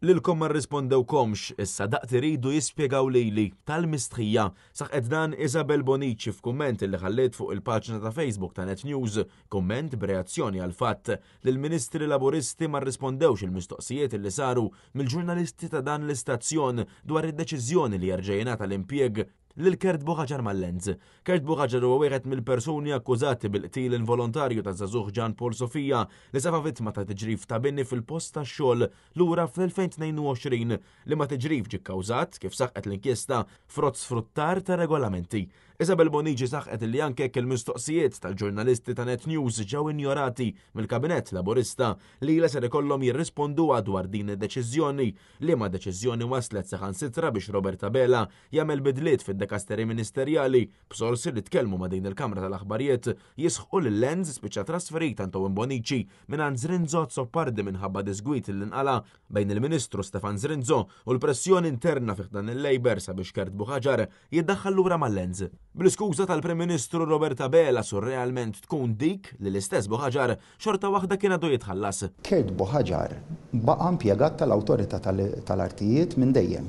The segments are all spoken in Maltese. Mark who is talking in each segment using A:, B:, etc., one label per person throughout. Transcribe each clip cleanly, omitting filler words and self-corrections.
A: Lilkom ma rrispondewkomx, issa daqt iridu jispjegaw lili, tal-mistħija. Saħqet dan Isabel Bonici f'kumment li ħalliet fuq il-paġna ta' Facebook ta' Net News, kumment b'reazzjoni għall-fatt li l-Ministri Laburisti ma rrispondewx il-mistoqsijiet li saru mill-ġurnalisti ta' dan l-istazzjon dwar id-deċiżjoni li jerġa' jingħata l-impjieg lil Kurt Buhaġar mal-Lands. Kurt Buhaġar huwa wieħed mill-persuni akkużati bil-qtil involontarju taż-żagħżugħ Jean Paul Sofia li safa vittma ta' tiġrif ta' bini fil-post tax-xogħol lura fl-2022, liema tiġrif ġie kkawżat, kif saħqet l-inkjesta, frott sfruttar ta' regolamenti. Isabel Bonnici saħqet li anke jekk il-mistoqsijiet tal-ġurnalisti ta' Net News ġew injorati mill-Kabinett Laburista, lilha ser ikollhom jirrisponduha dwar din id-deċiżjoni, liema deċiżjoni wasslet saħansitra biex Robert Abela jagħmel bidliet fid-dekasteri ministerjali, b'sorsi li tkellmu ma' din il-kamra tal-aħbarijiet jisħqu li Lenz spiċċa trasferit għand Owen Bonnici mingħand Zrinzo Azzopardi minħabba diżgwid li nqala' bejn il-Ministru Stefan Zrinzo u l-pressjoni interna fi ħdan il-Labour sabiex Kurt Buhagiar jiddaħħal lura mal-Lenz. Bl-iskuża tal-Prim Ministru Robert Abela surrealment tkun dik li l-istess Buhagiar xorta waħda kien għadu jitħallas.
B: Kurt Buhagiar baqa' impjegat tal-Awtorità tal-Artijiet minn dejjem.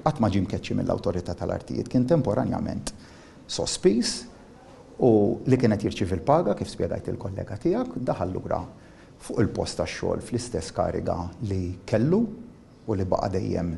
B: Qatt ma ġie mkeċċi mill-Awtorità tal-Artijiet, kien temporanjament sospiż u li kien qed jirċievi l-paga kif spjegajt lill-kollega tiegħek, daħal lura fuq il-post tax-xogħol fl-istess kariga li kellu u li baqa' dejjem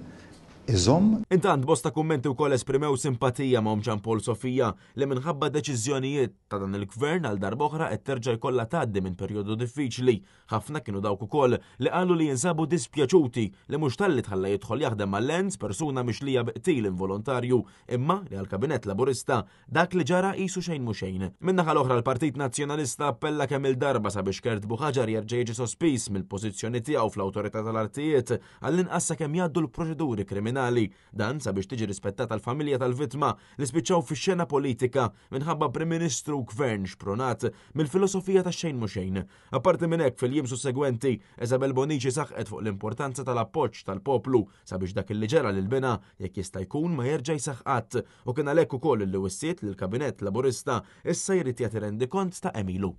B: iżomm.
A: Intant, bosta kummenti wkoll esprimew simpatija ma' omm Jean Paul Sofia li minħabba deċiżjonijiet ta' dan il-Gvern għal darb'oħra qed terġa' jkollha tgħaddi minn perjodu diffiċli. Ħafna kienu dawk ukoll li qalu li jinsabu dispjaċuti li mhux talli tħalla jidħol jaħdem mal-Lands persuna mixlija bi qtil involontarju imma li għall-Kabinett Laburista Dak li ġara qisu xejn mhu xejn. Min-naħa l-oħra l-Partit Nazzjonalista appella kemm-il darba sabiex Kurt Buhagiar jerġa' jiġi sospiż mill-pożizzjoni tiegħu fl-Awtorità tal-Artijiet għall-inqas sakemm jgħaddu l-proċeduri kriminali. Dan sabiex tiġi rispettata l-familja tal-vittma li spiċċaw fix-xena politika minħabba Prim Ministru u Gvern xprunat mill-filosofija tax-xejn mhu xejn. Apparti minn hekk fil-jiem sussegwenti, Isabel Bonnici saħqet fuq l-importanza tal-appoġġ tal-poplu sabiex dak li ġara lil binha jekk jista' jkun ma jerġa' jseħħ qatt U kien għalhekk ukoll li wissiet li l-Kabinett Laburista issa jrid jagħti rendikont ta' għemilu.